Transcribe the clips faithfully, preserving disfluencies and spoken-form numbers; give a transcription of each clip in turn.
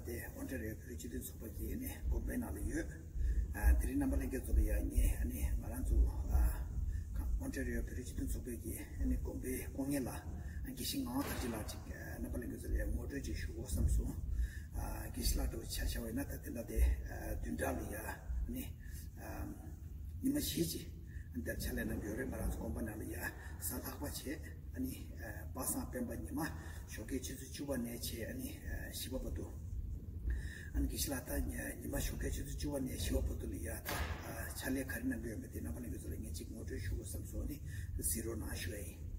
དེ་ཨོན་ཊ་རི་ཡོ་བོད་རིགས་སྤྱི་མཐུན་ཚོགས་པ་གི་ཨ་ནི་དགོན་པའི་ནང་ལ་ཡོད། ཨ་དེ་རིང་རྣམ་པ་ལྷན་རྒྱས་ཚོ་ལ་ཡང་ངས་ཨ་ནི་ང་རང་ཚོ་ཨ་ཨོན་ཊ་རི་ཡོ་བོད་རིགས་སྤྱི་མཐུན་ཚོགས་པའི་གི་ཨ་ནི་དགོན་པའི་དཀོན་གཉེར་ལ་དགེ་བཤེས་ངག་དབང་དར་རྒྱས་ལགས་ཅིག་ཨ་རྣམ་པ་ལྷན་རྒྱས་ཚོ་ལ་ཡང་ངོ་སྤྲོད་ཅིག་ཞུ་དགོས་བསམ་སོང་། ཨ་དགེ་བཤེས་ལགས་འདྲ་བོ་ཆ་བཞག་པ་ཡིན་ན་ད་དེ་འདྲ་དེ་ཨ་བདུན་ཕྲག་ལ་ཡ་ཨ་ནི་ཨ་ཉི་མ་བཞི་ཅིག་འདིར་ཕྱག་ལས་གནང་གི་ཡོད་རེད། ང་རང་ཚོ་དགོན་པ་ནང་ལ་ཡ་གཟའ་ལྷག་པ་བྱས་ཨ་ནི་ཨ་པ་སངས་སྤེན་པ་ཉི་མ་ཞོགས་ཀའི་ཆུ་ཚོད་བཅུ་པ་ནས་བྱས་ཨ་ནི་ཨ་བཞི་པ་བར་དུ། ཨ་ནི་དགེ་བཤེས་ལགས་ད་ཉི་མ་ཞོགས་ཀའི་ཆུ་ཚོད་བཅུ་པ་ནས་བཞི་པ་བར་དུ་ལ་ཡ་ད་ཨ་ཕྱག་ལས་ག་རེ་གནང་གི་ཡོད་མེད་དེ་རྣམ་པ་ལྷན་རྒྱས་ཚོ་ལ་ངས་ཅིག་ངོ་སྤྲོད་ཞུ་དགོས་བསམ་སོང་། ཨ་ནི་གཟིགས་རོགས་གནང་ཞུ་ཡ་ཡིན།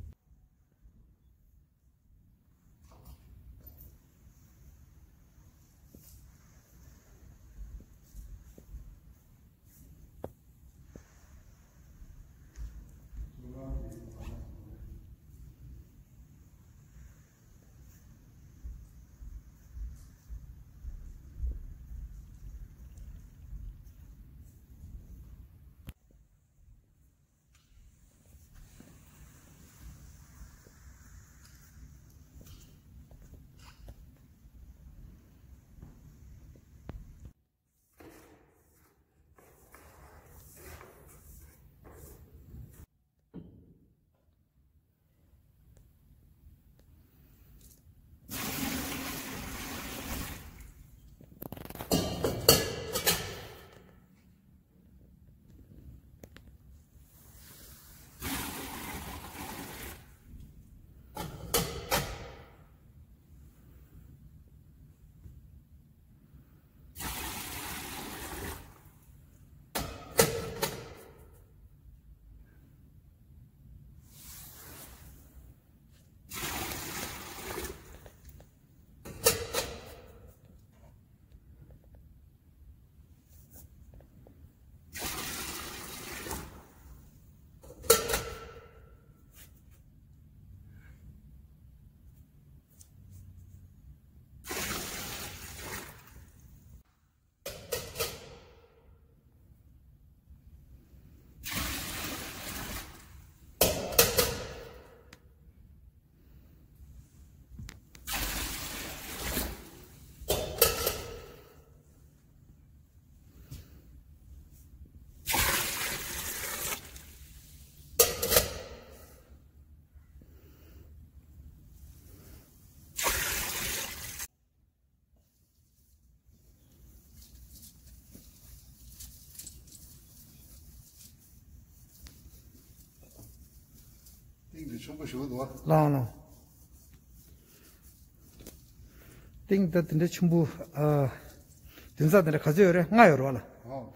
ཏིང་འདི་ཆེན་པོ་ཞིག་འདུག་བ། ལགས་ལགས། ཏིང་ད་དེ་འདྲ་ཆེན་པོ་ཨ། འདུན་ཚ་དེ་འདྲ་ག་ཚོད་ཡོད་རེད། ལྔ་ཡོད་རེད་བ་ལ། ཨོ།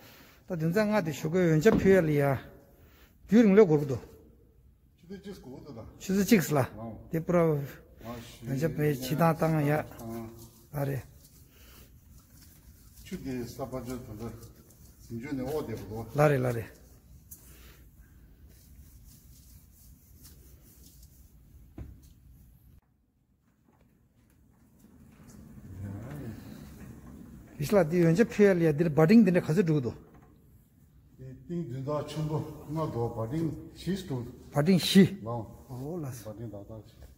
ད་འདུན་ཚ་ལྔ་དེ་ཞོགས་ཀའི་འོན་ཆ་ཕུལ་ཡ་ལ་ཡ། རྒྱུན་རིང་ལོས་འགོར་གི་འདུག་ཆུ་ཚོད་གཅིག་འགོར་གི་འདུག་ད། ཆུ་ཚོད་གཅིག་ལ། ཨོ། དེ་པུ་ར། ཨ་ཤི། འོན་ཆ་ཕུལ་ཕྱི་ཐང་བཏང་ཡ། ཨ། ལ་རེད། ཆུ་དེ་ས་ཕར་ཕྱོགས་དེ་འདྲ་འཛིན་སྐྱོང་ནས་འོག་བསྡད་པ་དང་། ལ་རེད་ལ་རེད། ཡེ་ཤེས་ལགས་འདི་འོན་ཆ་ཕུལ་ཡ་ལ་ཡ་འདིར་བ་ཏིང་འདི་འདྲ་ག་ཚོད་འགྲོ་གི་འདུག་དེ་ཏིང་འདི་འདྲ་ཆེན་པོ་ལྔ་འདུག་བ་ཏིང་བཞི་འགྲོ། བ་ཏིང་བཞི། ལགས། ཨོ་ལགས་སོ། བ་ཏིང་ཏག་ཏག་བྱས།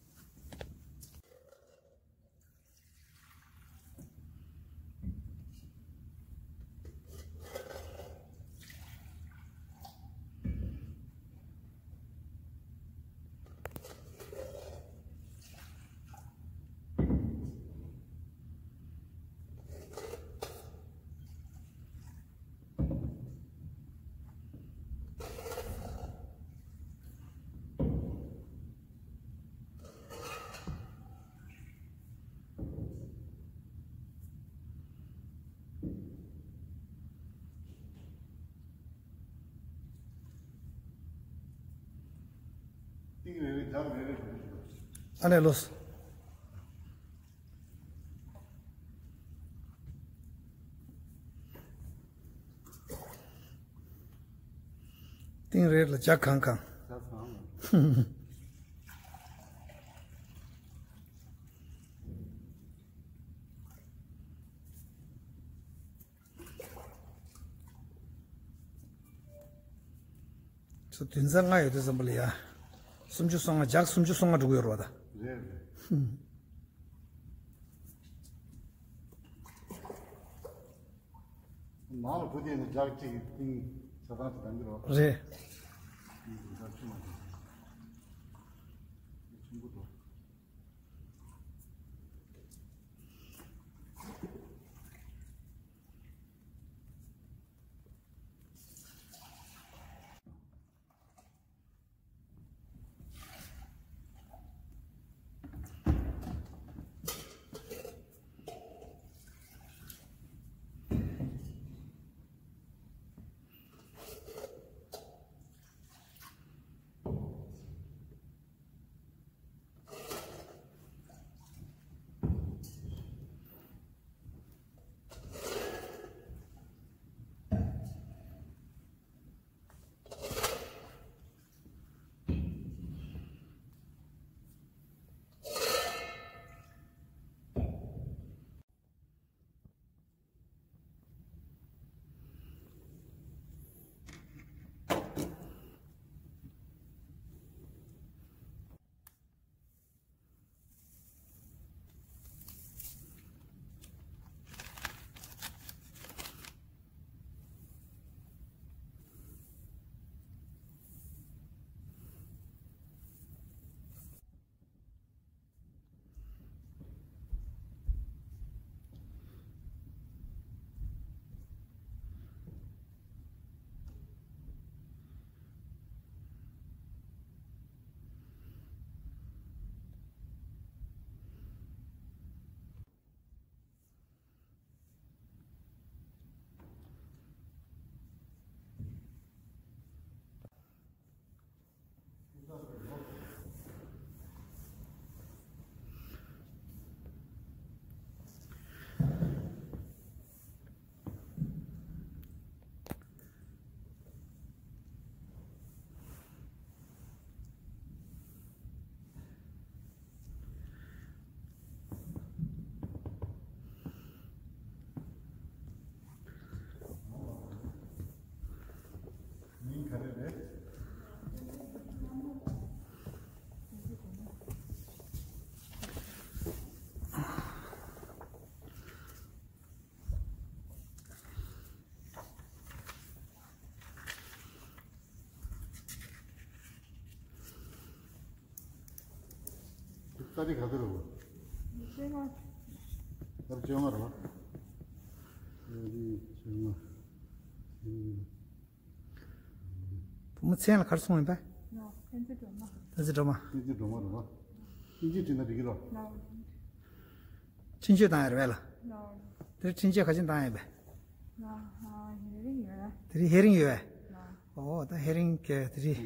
ཏིང་རེ་རེ་རྒྱབ་རེ་རེ་རེ་རེ། ཨ་ལས་ལོས། ཏིང་རེ་ལ་ཇ་གང་གང་། ཇ་གང་གང་། ཚོ་དུས་མཚམས་ལྔ་ཡོད་དུས་ཙམ་པ་ལ་ཡ། སུམ་ཅུ་སོ་ལྔ་ཇག་སུམ་ཅུ་སོ་ལྔ་འགྲོ་གི་ཡོད་རེད་བ་ད། རེད་རེད། ཧུམ། ནང་ལ་བུ་དེ་ནི་ལྗགས་གཅིག་གི་སྟེང་ཆ་ཚང་ཅིག་གདང་གི་རོ། རེད། ལྗགས་ཆུང་མ་དེ་ཆུང་པོ་འགྲོ། མིང་ག་རེ་རེད། ཏ་རིག་ག་ཚོད་རེད་བ། བཅོ་ལྔ། ད་བཅོ་ལྔ་རེད་བ། ཏ་རིག་བཅོ་ལྔ། བུ་མོ་མཚན་ལ་ག་རེ་གསུངས་ཡིན་པས། ཕན་ཚུན་སྒྲོལ་མ། ཕན་ཚུན་སྒྲོལ་མ་རེད་བ། ཕན་ཚུན་བྲིས་ན་འགྲིག་གི་རོ། ཕན་ཚུན་བྲིས་ན་འགྲིག་གི་རོ། འཕྲིན་བཅོལ་བཏང་ཡ་རེད་པས་ལ། དེར་འཕྲིན་བཅོལ་ག་ཅིག་བཏང་ཡ་པས། དེ་རིང་ཧེ་རིང་ཡོད་པས། ཨོ་ད་ཧེ་རིང་གི་དེ་རིང་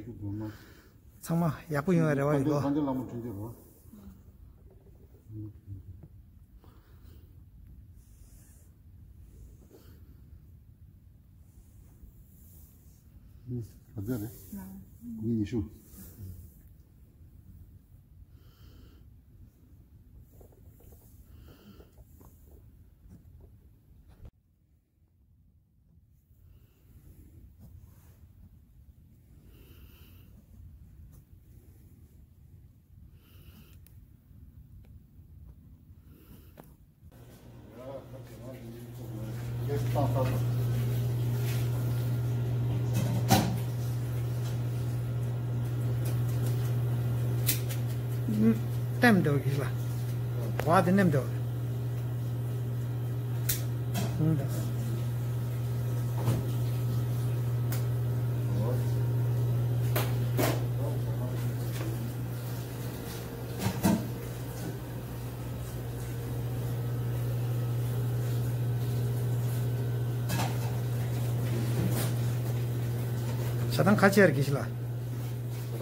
ཚང་མ་ཡག་པོ་ཡོང་བའི་རེ་བ་ཡོད་ལོ། ག་ཚོད་རེད། ཉི་ཤུ། ལྟེམ་འདུག་གི་ལ། བ་དེ་ནེམ་འདུག་བྱ་སྟངས་ཁ་ཕྱེ་ར་གི་ཤི་ལ།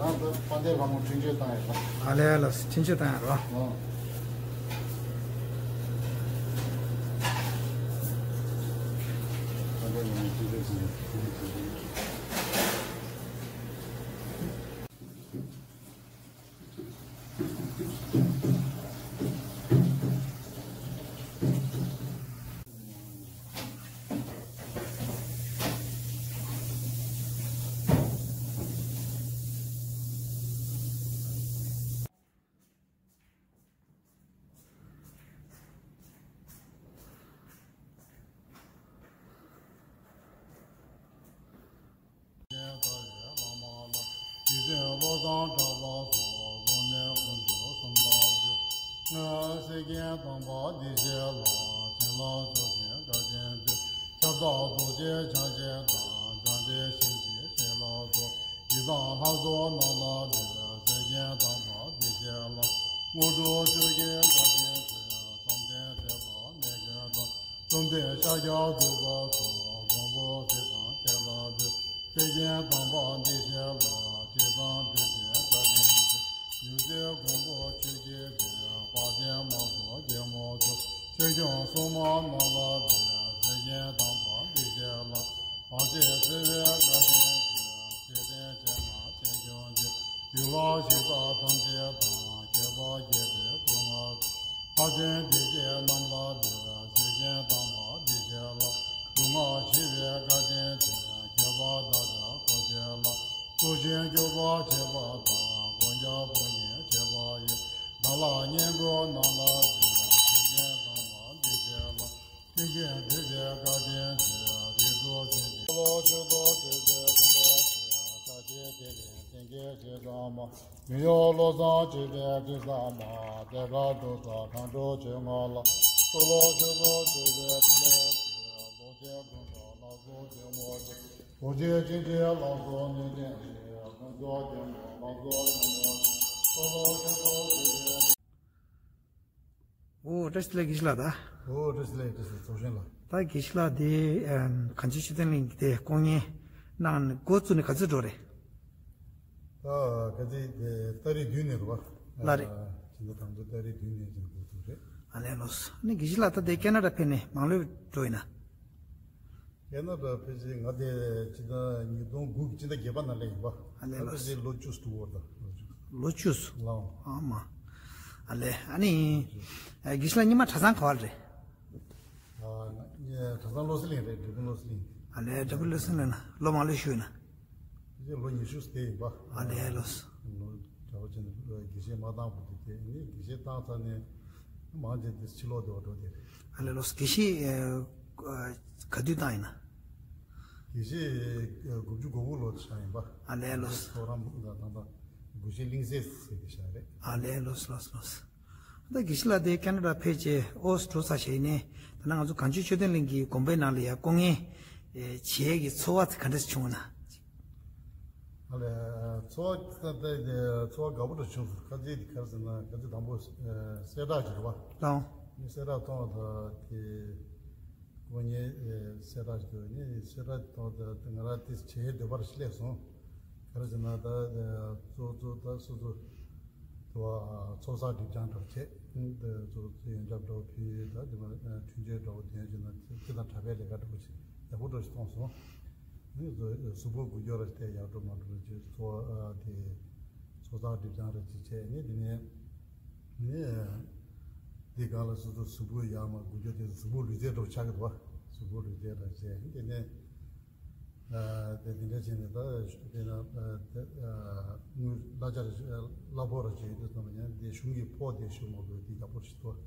རང་ཚོ་དཔལ་ལྡན་ལྷ་མོ་འཕྲིན་བཅོལ་བཏང་ཡོད་པ། ཨ་ལས་ལ་འཕྲིན་བཅོལ་བཏང་ཡོད་རོ། ཨོ། དཔལ་ལྡན་ལྷ་མོ་འཕྲིན་བཅོལ་བཏང་ཡོད། གསང་གྲགས་པ་སོགས་ལོ་ནས་དཀོན་མཆོག་གསུམ་ལ་འདུད། སངས་རྒྱས་དམ་པ་འདི་ཞེས་ལ། བྱིན་རླབས་ཚོགས་ཆེན་བཀའ་དྲིན་ཅན། ཁྱབ་བདག་རྡོ་རྗེ་འཆང་ཆེན་དང་། འཇམ་དཔལ་ཞིང་གཤེགས་ཞལ་ལ་སོགས། ཡི་དམ་ལྷ་ཚོགས་རྣམས་ལ་འདུད། སེམས་ཅན་དམ་པ་འདི་ཞེས་ལ། དངོས་གྲུབ་ཆོས་ཀྱི་བཀའ་དྲིན་ཅན། བཅོམ་ལྡན་ཐེག་པ་མེད་མཁན་དང་། བཅོམ་ལྡན་ཤཱཀྱ་ཐུབ་པ་སོགས། མགོན་པོ་སྲས་དང་བཅས་ལ་འདུད། སེམས་ཅན་དམ་པ་འདི་ཞེས་ལ། ཇི་ཙམ་འདུད་པའི་བཀའ་དྲིན་ཅན། ཡུལ་སྲས་མགོན་པོ་ཆོས་ཀྱི་སྤྲིན། དཔལ་ལྡན་དམག་ཟོར་རྒྱལ་མོ་མཚོ། ཆོས་སྐྱོང་སྲུང་མ་རྣམས་ལ་འདུད། སེམས་ཅན་དམ་པ་འདི་ཞེས་ལ། བར་ཆད་སེལ་བའི་བཀའ་དྲིན་ཅན། ཤེས་ལྡན་སྤྱན་སྔར་སེམས་སྐྱོང་ཆེ། འདུལ་བ་གཞི་བདག་ཐམས་ཅད་དང་། མཁས་པ་དགྱེས་པའི་སྐུ་མངའ་ཐོབ། ལྷ་སྲིན་སྡེ་བརྒྱད་རྣམས་ལ་འདུད། སེམས་ཅན་དམ་པ་འདི་ཞེས་ལ། སྡུག་བསྔལ་ཞི་བའི་བཀའ་དྲིན་ཅན། མཁས་པ་བདག་ཅག་འཁོར་བཅས་ལ། སྲོག་ཤིང་སྐྱོབ་པར་བྱེད་པ་དང་། མགོན་སྐྱབས་དཔུང་གཉེན་བྱེད་པ་ཡི། དགྲ་ལྷ་གཉན་འགོག་རྣམས་ལ་འདུད། སེམས་ཅན་དམ་པ་འདི་ཞེས་ལ། མཐུན་རྐྱེན་སྒྲུབ་པའི་བཀའ་དྲིན་ཅན། རིགས་དྲུག་མཚན་ཅན། ལོ་ཆོས་ཐོག་ཐོས་པའི་སེམས་དཔའ་ཆེ། བཀྲ་ཤིས་བདེ་ལེགས་སེང་གེ་ཞལ་བཟང་མ། མི་གཡོ་བློ་བཟང་སྤྱོད་པའི་སྤྲིན་བཟང་མ། ཟློས་གར་འགྲོ་ས་མཁའ་འགྲོ་ཆོས་སྔགས་ལ། གཙུག་ལག་ཆོས་ཐོག་ཐོས་པའི་སེམས་དཔའ་ཆེ། རྡོ་རྗེ་ཀུན་ལྡན་ལྷ་ཚོགས་རྒྱལ་མོ་ཆེ། རྡོ་རྗེ་འཆང་ཆེན་ལྷ་ཚོགས་གནས་བརྟན་ཆེ། ཀུན་རྫོབ་རྒྱལ་མོ་ལྷ་ཚོགས་རྒྱལ་མོ་ཆེ། གཙུག་ལག་ཆོས་ཐོག་ཐོས་པའི། ཨོ། བཀྲ་ཤིས་བདེ་ལེགས་དགེ་བཤེས་ལགས་ད། ཨོ། བཀྲ་ཤིས་བདེ་ལེགས། བཀྲ་ཤིས་བདེ་ལེགས། ཚོགས་གཞོན་ལགས། ད་དགེ་བཤེས་ལགས་དེ་ཨམ། གངས་ལྗོངས་ཆོས་ལྡན་གླིང་གི་དེ་སྐུ་ངལ་གནང་ནས་འགོ་བཙུགས་ནས་ག་ཚོད་འགྲོ་རེད། ད་ག་ཚོད་དེ་ཏ་རིག་བདུན་ནས་རེད་པ། ལགས་རེད། ཨ། ཕྱི་ཟླ་དང་པོ་ཏ་རིག་བདུན་ནས་ཅིག་འགོ་བཙུགས་རེད། ཨ་ལས། ལགས་སོ། ཨ་ནི་དགེ་བཤེས་ལགས་ད་དེ་ཀེ་ན་ཌ་ཕེབས་ནས་མང་ལོས་འགྲོ་ཡིན་ན། ཁེ་ན་ཌ་ཕལ་ཆེར་ང་དེ་སྤྱི་ཟླ་ཉིས་སྟོང་དགུ་གི་སྤྱི་ཟླ་བརྒྱད་པ་ནང་སླེབས་ཡིན་པ། ཨ་ལས། ད་ལོ་ཕལ་ཆེར་ལོ་བཅུ་ཙམ་འགྲོ་གི་རེད་ད། ལོ་བཅུ། ལོ་བཅུ་ཙམ། ལགས། ཨ་མ། ཨ་ལས། ཨ་ནི་ཨ། དགེ་བཤེས་ལགས་སྔོན་མ་གྲྭ་ཚང་ག་པར་རེད། ཨ། ང་གྲྭ་ཚང་བློ་གསལ་གླིང་རེད། འབྲས་སྤུངས་བློ་གསལ་གླིང་། ཨ་ལས། འབྲས་སྤུངས་བློ་གསལ་གླིང་ལ་ལོ་མང་ལོས་བཞུགས་ཡིན་ན། ཕལ་ཆེར་ལོ་ཉི་ཤུ་ཙམ་ཡིན་པ། ཨ་ལས། ལགས་སོ། ལོ་གྲྭ་པ་བྱས་ནས་དགེ་བཤེས་མ་བཏང་བར་དུ་བསྡད་ནས་དགེ་བཤེས་བཏང་ཚར་ནས་མང་ཆེ་དེ་ཕྱིར་ལོག་བསྡད་པ་འགྲོ་དེ་རེད། ཨ་ལས། ལགས་སོ། དགེ་བཤེས་ཨ། ག་དུས་བཏང་ཡིན་ན། དགེ་བཤེས་དགུ་བཅུ་གོ་དགུ་ལོ་ཆགས་ཡིན་པ། ཨ་ལས། ལགས་སོ། ཚོགས་རམས་ད་ད་དགེ་བཤེས་གླིང་སྲས་ཟེར་གྱི་ཤག་རེད། ཨ་ལས། ལགས་སོ། ལགས་སོ། ལགས་སོ། ད་དགེ་བཤེས་ལགས་དེ་ཀེ་ན་ཌ་ཕེབས་བྱས་ཨོ་སི་འགྲོ་ཚར་བྱས་ནས་ད་ནང་ང་ཚོ་གངས་ལྗོངས་ཆོས་ལྡན་གླིང་གི་དགོན་པའི་ནང་ལ་ཡ་སྐུ་ངལ་བྱེད་ཀྱི་ཚོར་བ་དེ་ག་འདྲ་བྱུང་ན། ཨ་ལས། ཚོར་བ་ད་ད་ཚོར་བ་དགའ་པོ་འདྲ་བྱུང་སོང་། ཁ་ཚིག་དེ་ག་རེ་ཟེར་ན་ཁ་ཚིག་དང་པོ་གསལ་བསྒྲགས་ཅིག་རེད་པ། ལགས། ངས་གསལ་བསྒྲགས་མཐོང་བ་དང་དེ། སྐུ་ངལ་གསལ་བསྒྲགས་ཞིག་འདུག་ནི་གསལ་བསྒྲགས་ཐོག་ཏུ་ང་རང་དེ་བྱེད་འདོད་པ་རེ་སླེབས་སོང་། ག་རེ་ཟེར་ན་ད་གཙོ་གཙོ་ད་སོ་སོ་དུ་བ་ཚོགས་བསགས་སྒྲིབ་སྦྱང་འདྲ་བྱས་ད་གཙོ་གཙོ་ཡོན་ཆབ་འདྲ་བོ་ཕུལ། ད་དེ་མ་འཕྲིན་བཅོལ་འདྲ་བོ་དོན་བྱས་ན་དེ་དང་གྲྭ་པའི་ལས་ཀ་འདྲ་བོ་ཞིག་ཡག་པོ་འདྲ་ཞིག་མཐོང་སོང་། ནི་གཟུགས་པོ་འགུལ་སྐྱོད་ར་ཞིག་ཡག་འགྲོ་མ་འགྲོ་ར་ཅིག་ཚོགས་དེ་ཚོགས་བསགས་སྒྲིབ་སྦྱང་ར་ཅིག་བྱས་ནི་དེ་ནས། ནི། འདི་གང་ལ་སོ་སོ་གཟུགས་པོ་ཡར་མར་འགུལ་སྐྱོད་དེ་གཟུགས་པོ་ལུས་རྩལ་འདྲ་བོ་ཆགས་ཀྱི་འདུག་བ། གཟུགས་པོ་ལུས་རྩལ་འདྲ་བྱས་དེ་ནས། དེ་དེ་འདྲ་བྱས་ནས་ད་དཔེར་ན་དེ་དངུལ་གླ་ཆ་རེ་གླ་ཕོགས་རེ་བྱས་ཡོད་དུས་ཙམ་པ་ཡང་དེ་གཞུང་གི་ཕོགས་དེ་ཞུ་མ་དགོས་དེ་ཡག་པོ་ཞིག་འདུག་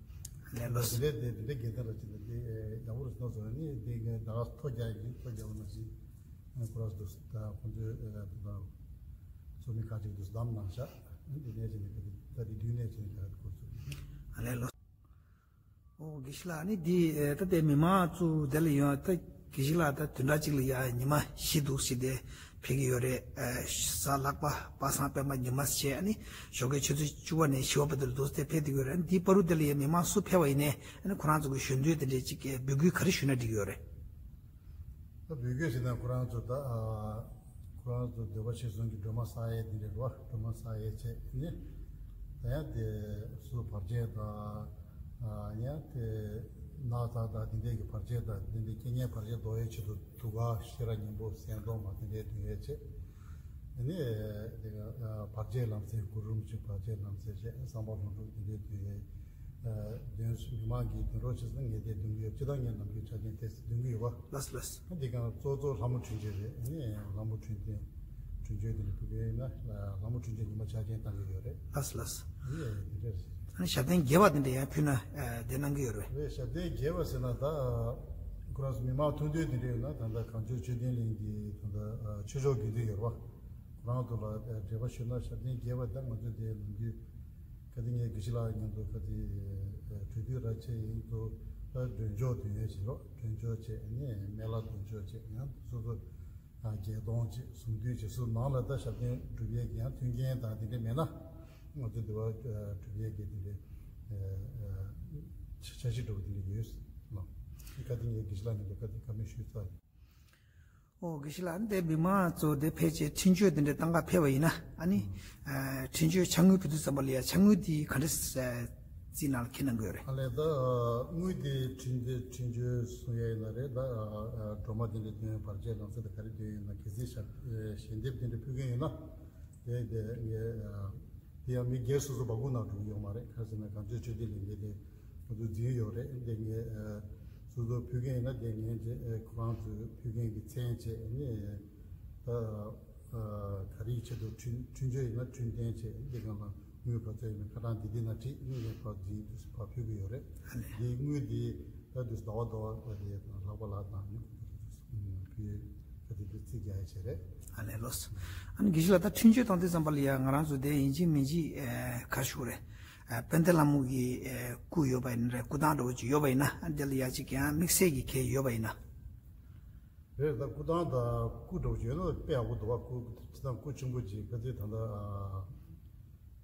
ལས་ལོ། དེ་འདྲ་དེ་དེ་འདྲ་དགེ་མཚན་རེ་བྱས་ནས་དེ་ཡག་པོ་རེ་སོང་སོང་ནི་དེ་ངས་ད་ག་ཐོ་རྒྱག་ཡིན། ཐོ་རྒྱག་པ་ནང་བཞིན་ཁོ་རང་ཚོ་ད་ཁོང་ཚོའི་ད་ཚོགས་མི་ཁག་ཅིག་ཏུ་བདམས་གནང་ཤག་འདི་ནས་བྱས་ནས་ད་དེ་དུས་ནས་བྱས་ནས་ད་ག་དེ་སྐོར་ཚོ། ཨ་ལས་ལོ། ཨོ་དགེ་བཤེས་ལགས་ནི་འདི་ད་ལྟའི་མི་མང་ཚོ་དེ་ལ་ཡོང་ད་དགེ་བཤེས་ལགས་ད་བདུན་ཕྲག་གཅིག་ལ་ཡ་ཉི་མ་བཞི་འདུག་ཟེར་ཏེ་ཕེབས་ཀྱི་ཡོད་རེད། གཟའ་ལྷག་པ་པ་སངས་སྤེན་པ་ཉི་མ་བྱས་ནི་ཞོགས་ཀའི་ཆུ་ཚོད་བཅུ་པ་ནས་བཞི་པ་བར་དུ་འདུག་ཟེར་ཏེ་ཕེབས་ཀྱི་ཡོད་རེད། འདི་བར་དུ་དེ་ལ་ཡ་མི་མང་སུ་ཕེབས་པ་ཡིན་ནའི་ཁོ་རང་ཚོ་གི་ཞུ་འདོད་དེ་འདྲས་ཅིག་འབོད་སྐུལ་ག་རེ་ཞུས་ན་འགྲིག་ཡོད་རེད། ད་བོད་སྐད་ཟེར་ན་ཁོ་རང་ཚོ་ད་ཨ་ཁོ་རང་ཚོ་འདོད་པ་ཆེ་སོང་གི་སྒྲོལ་མ་བསགས་ཡས་དེ་འདྲ་རེད་བ། སྒྲོལ་མ་བསགས་ཡས་བྱས་ནི་ད་ཡང་དེ་སུ་བར་ཆད་དང་ཨ་ཡང་དེ་ནགས་ཚལ་དང་དེ་འདྲས་ཀྱི་བར་ཆད་དང་དེ་འདྲས་རྐྱེན་ངན་བར་ཆད་ཟློག་ཡས་ཆེད་དུ་དུག་ཁ་ཤེས་རབ་སྙིང་པོ་སེང་གདོང་མ་དེ་འདྲས་འདོན་ཡས་བྱས་ནི་དེ་བར་ཆད་ལམ་སེལ་གུ་རུ་རིན་པོ་ཆེ་བར་ཆད་ལམ་སེལ་བྱས་བསམ་པ་ལྷུན་གྲུབ་དེ་འདྲས་འདོན་ཡས། དོན་མི་མང་གིས་དོན་རོགས་བྱེད་སོང་ངས་དེ་འདོན་གྱི་ཡོད། སྤྱིར་བཏང་ངས་ནམ་རྒྱུན་ཆ་རྐྱེན་དེ་འདོན་གྱི་ཡོད་པ། ལགས་ལགས། འདི་གང་གཙོ་གཙོ་ལྷ་མོ་འཕྲིན་བཅོལ་རེད། ནི་ལྷ་མོ་འཕྲིན་བཅོལ་འཕྲིན་བཅོལ་དེ་འདྲ་ཕུལ་གྱི་ཡོད་ན་ལྷ་མོ་འཕྲིན་བཅོལ་ཉི་མ་ཆ་རྐྱེན་བཏང་གི་ཡོད་རེད། ལགས་ལགས། ནི་དེ་འདྲ་རེད། ཨ་ནི་ཞབས་བརྟན་རྒྱས་པ་དེ་འདྲ་ཡང་ཕུལ་ན་དེ་གནང་གི་ཡོད་རེད། རེད། ཞབས་བརྟན་རྒྱས་པ་ཟེར་ན་ད་ཁོ་རང་ཚོ་མི་མང་ཐུགས་འདུན་དེ་འདྲ་ཡོད་ན་ད་ལྟ་གངས་ལྗོངས་ཆོས་ལྡན་གླིང་གི་ད་ལྟ་ཆོས་ཕྱོགས་དགེ་འདུན་ཡོད་རེད་པ། རང་དུ་ལ་འབྲེལ་བ་ཞུ་ན་ཞབས་བརྟན་རྒྱས་པ་དང་ང་ཚོ་དེ་ལུང་རྒྱུད་ག་དེ་ངས་དགེ་བཤེས་ལགས་མཉམ་དུ་ག་དེ་གྲོས་བསྡུར་ར་བྱས་ཡིན་དུ་ད་མགྲོན་ཆོག་དུས་ཡོད་བྱེད་རོགས་མགྲོན་ཆོག་བྱས་ནས་སྨན་བླ་མགྲོན་ཆོག་བྱས་ཡང་སོ་སོ་བརྒྱད་སྟོང་བྱས་ཟུང་འདུས་བྱས་སུ་ནང་ལ་ད་ཞབས་བརྟན་སྒྲུབ་ཡས་ཀྱི་ཡང་མཐུན་རྐྱེན་དང་དེ་འདྲ་མེད་ན་ང་ཚོ་འདི་བ་སྒྲུབ་ཡས་ཀྱི་དེ་འདྲ་འཆར་གཞི་འགྲོ་གི་དེ་འདྲ་ཡོད་ལ་ག་དེ་ངས་དགེ་བཤེས་ལགས་མཉམ་དུ་ག་དེ་བཀའ་མོལ་ཞུས་ཚར་ཡིན། ཨོ་དགེ་བཤེས་ལགས་འདི་མི་མང་ཚོ་འདི་ཕལ་ཆེར་འཕྲིན་བཅོལ་འདི་འདྲ་བཏང་ག་ཕེབས་པ་ཡིན་ན་ཨ་ནི་འཕྲིན་བཅོལ་ཕྱག་དངུལ་ཕུལ་དུས་ཙམ་པ་ལ་ཡ་ཕྱག་དངུལ་འདི་ག་འདྲ་རྩིས་ནང་ལ་འཁྱེར་གནང་དགོས་རེད། ཨ་ལས་ད་དངུལ་འདི་འཕྲིན་འདི་འཕྲིན་བཅོལ་གསུང་ཡ་ཡིན་ན་རེད་ད་སྒྲོལ་མ་འདི་འདྲ་འདོན་བར་ཆད་ལམ་སེང་དང་ག་རེ་འདོན་ཡིན་ན་གལ་སྲིད་ཞབས་ཞལ་འདེབས་འདི་འདྲ་ཕུལ་མཁན་ཡིན་ན་དེ་དེ་ངས་དེ་ཡང་མི་སྒེར་སོ་སོ་བ་ཀུ་ནང་འགྲོ་གི་ཡོད་མ་རེད། ག་རེ་ཟེར་ན་གངས་ལྗོངས་ཆོས་ལྡན་ལས་འགུལ་དེ་ང་ཚོ་འཛིན་ཡོད་རེད། འདི་ངས་སོ་སོ་ཕུལ་མཁན་ཡིན་ན་དེ་ངས་ཁོ་རང་ཚོས་ཕུལ་མཁན་གྱི་མཚན་བྱས་ནས་ད་ག་རེའི་ཆེད་དུ་འཕྲིན་འཕྲིན་བཅོལ་ཡིན་ན་འཕྲིན་བཏོན་བྱས་འདི་གང་ལ་དངུལ་ག་ཚོད་ཡིན་ན་ཁ་གྲངས་འདི་འདི་ན་བྲིས་ནས་ངས་ཕར་འཛིན་དུས་ཕར་ཕུལ་གི་ཡོད་རེད། འདི་དངུལ་འདི་ད་དུས་ཟླ་བ་ཟླ་བ་དེ་ལྷག་པ་ལ་དང་ནི་ཕུལ་ག་དེ་དུས་རྩིས་རྒྱག་ཡ་བྱས་རེད། ཨ་ལས་ལོས། ཨ་ནི་དགེ་བཤེས་ལགས་ད་འཕྲིན་བཅོལ་བཏང་དུས་ཙམ་པ་ལ་ཡ་ང་རང་ཚོ་དེ་ཡིན་གཅིག་མིན་གཅིག་ག་ཞུ་རེད། དཔལ་ལྡན་ལྷ་མོ་གི་སྐུ་ཡོད་པ་ཡིན་ན་རེད། སྐུ་ཐང་འདྲ་བོ་ཅིག་ཡོད་པ་ཡིན་ན་ཨ་འདི་ལ་ཡ་ཅིག་ཡང་དམིགས་བསལ་གྱི་གལ་ཡོད་པ་ཡིན་ན། རེད་ད་སྐུ་ཐང་དང་སྐུ་འདྲ་བོ་ཅིག་ཡོད་ན་དཔེ་ཡག་པོ་འདུག་བ། སྐུ་ཅི་ཐང་སྐུ་ཆེན་པོ་ཅིག་ག་ཚོད་ད་ལྟ་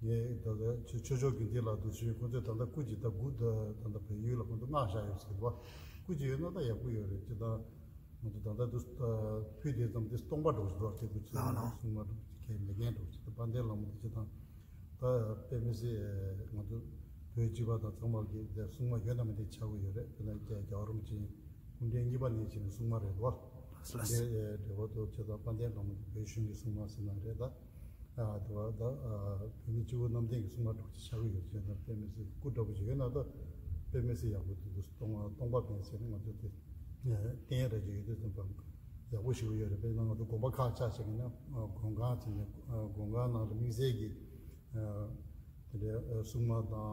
ངས་ད་ལྟ་ཆོས་ཆོས་ཕྱོགས་དགེ་འདུན་ལགས་འདུག་ཞུས་ཁོང་ཚོས་ད་ལྟ་སྐུ་ཅིག་ད་སྐུ་ད་ད་ལྟ་བལ་ཡུལ་ལ་ཁོང་ཚོ་མངགས་བཞག་ཡོད་ཟེར་བ། སྐུ་ཅིག་ཡོད་ན་ད་ཡག་པོ་ཡོད་རེད་ཅི་ད། ང་ཚོ་ད་ལྟ་དུ་ཕུད་དེ་ཙམ་དེ་སྟོང་པ་འགྲོ་བཞིན་འདུག་ཅེས་དུས་ཚོད་ལ་སྲུང་མ་འགྲོ་ཅེས་མཁན་མེད་མཁན་འགྲོ་ཅེས་དཔལ་ལྡན་ལྷ་མོ་དེ་ཅི་དང་ད་དཔེ་མི་སྲིད་ང་ཚོ་བོད་སྤྱི་པ་དང་ཚང་མར་གྱི་དེ་སྲུང་མ་ཡོད་ན་མི་འདི་ཆགས་ཀྱི་ཡོད་རེད། དེ་ལ་རྒྱལ་རྒྱལ་བ་རིན་པོ་ཆེ་སྐུ་ཕྲེང་གཉིས་པ་ནས་བྱས་ནས་སྲུང་མ་རེད་བ། དེ་འབྲེལ་བ་དུ་ཅི་དང་དཔལ་ལྡན་ལྷ་མོ་དེ་བོད་གཞུང་གི་སྲུང་མ་ཟེར་ན་རེད་ད། དེ་བ་ད་བོད་མི་སྤྱི་བོ་གནམ་བསྟན་གྱི་སྲུང་མ་འགྲོ་ཅེས་ཆགས་ཀྱི་ཡོད་ཅེས་ན་དཔེ་མི་སྲིད་སྐུ་འདྲ་བོ་ཞིག་ཡོད་ན་ད་དཔེ་མི་སྲིད་ཡག་པོ་འདུག་སྟོང་སྟོང་པ་མེད་ཟེར་ནས་ང་ཚོ་དེ། བསྟན་ར་ཅིག་ཡོད་དུས་ཙམ་པ་ཡག་པོ་ཞིག་ཡོད་རེད། དཔེར་ན་ང་ཚོ་དགོན་པ་ཁག་ཆ་བཞག་ན་དགོན་ཁང་ཅིག་ནས་དགོན་ཁང་ནང་ལ་དམིགས་བསལ་གྱི་དེ་འདྲའི་སྲུང་མ་དང་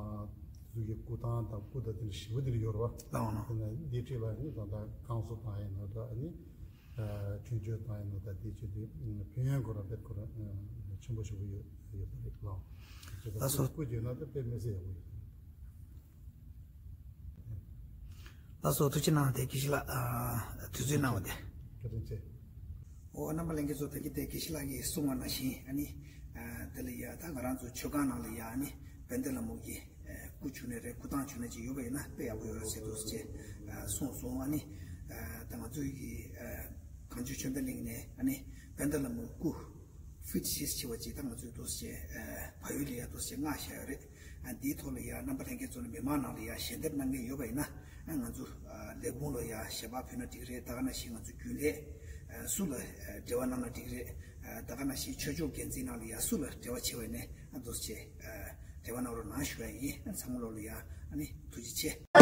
དེ་ཚོ་གི་སྐུ་ཐང་དང་སྐུ་དང་དེ་འདྲ་ཞེ་པོ་དེ་འདྲ་ཡོད་རེད་བ། ལགས་འོང་། དེ་ནས་འདི་འཁྲིས་ལ་ནི་ད་ལྟ་བསྐང་གསོ་བཏང་ཡིན་ན་འདྲ་ནི་འཕྲིན་བཅོལ་བཏང་ཡིན་ན་ད་དེ་བྱེད་དུས་ཕན་ཡོན་ཁོ་རང་དཔེ་ཁོ་རང་ཆེན་པོ་ཞེ་པོ་ཡོད་ཡོད་པ་རེད་ལགས། ལགས་སོ། སྐུ་བརྗོད་ན་ད་དཔེ་མི་སྲིད་ཡག་པོ་ཡོད། ལགས་སོ་ཐུགས་རྗེ་གནང་དེ་དགེ་བཤེས་ལགས་དུས་ཚོད་གནང་བ་དེ། བཀའ་དྲིན་ཆེ། ཨོ་རྣམ་པ་ལྷན་རྒྱས་ཚོ་ད་གིན་དེ་དགེ་བཤེས་ལགས་ཀྱིས་གསུངས་པ་ནང་བཞིན་ཨ་ནི་དེ་ལ་ཡ་ད་ང་རང་ཚོ་མཆོད་ཁང་ནང་ལ་ཡ་ཨ་ནི་དཔལ་ལྡན་ལྷ་མོ་གི་སྐུ་བྱུང་ནས་རེད་སྐུ་ཐང་བྱུང་ནས་ཅིག་ཡོད་པ་ཡིན་ན་དཔེ་ཡག་པོ་ཡོད་རེད་ཟེར་འདུག་ཟེར་གསུངས་སོང་ཨ་ནི། ད་ང་ཚོའི་གི་གངས་ལྗོངས་ཆོས་ལྡན་གླིང་ནས་ཨ་ནི་དཔལ་ལྡན་ལྷ་མོ་སྐུ་ཕིཊ་ཤེས་ཆེ་བ་ཅིག་ད་ང་ཚོའི་འདུག་ཟེར་བལ་ཡུལ་ལ་ཡ་འདུག་ཟེར་མངགས་བཞག་ཡོད་རེད། འདིའི་ཐོག་ལ་ཡ་རྣམ་པ་ལྷན་རྒྱས་ཚོ་ནས་མི་མང་ནང་ལ་ཡ་ཞལ་འདེབས་གནང་མཁན་ཡོད་པ་ཡིན་ན་ང་ཚོ་ལས་ཁུངས་ལ་ཡ་ཞལ་པར་ཕུལ་ན་འགྲིག་རེད། ད་ག་ནང་བཞིན་ང་ཚོ་རྒྱུན་ལས་སུ་ལ་འབྲེལ་བ་གནང་ན་འགྲིག་རེད། ད་ག་ནང་བཞིན་ཆོས་ཕྱོགས་འགན་འཛིན་ནང་ལ་ཡ་སུ་ལ་འབྲེལ་བ་བྱེད་པ་ཡིན་ན་འདུག་ཟེར་འབྲེལ་བ་གནང་རོགས་གནང་ཞུ་བ་ཡིན། ཚང་མ་ལོ་ལ་ཡ་ཨ་ནི་ཐུགས་རྗེ་ཆེ།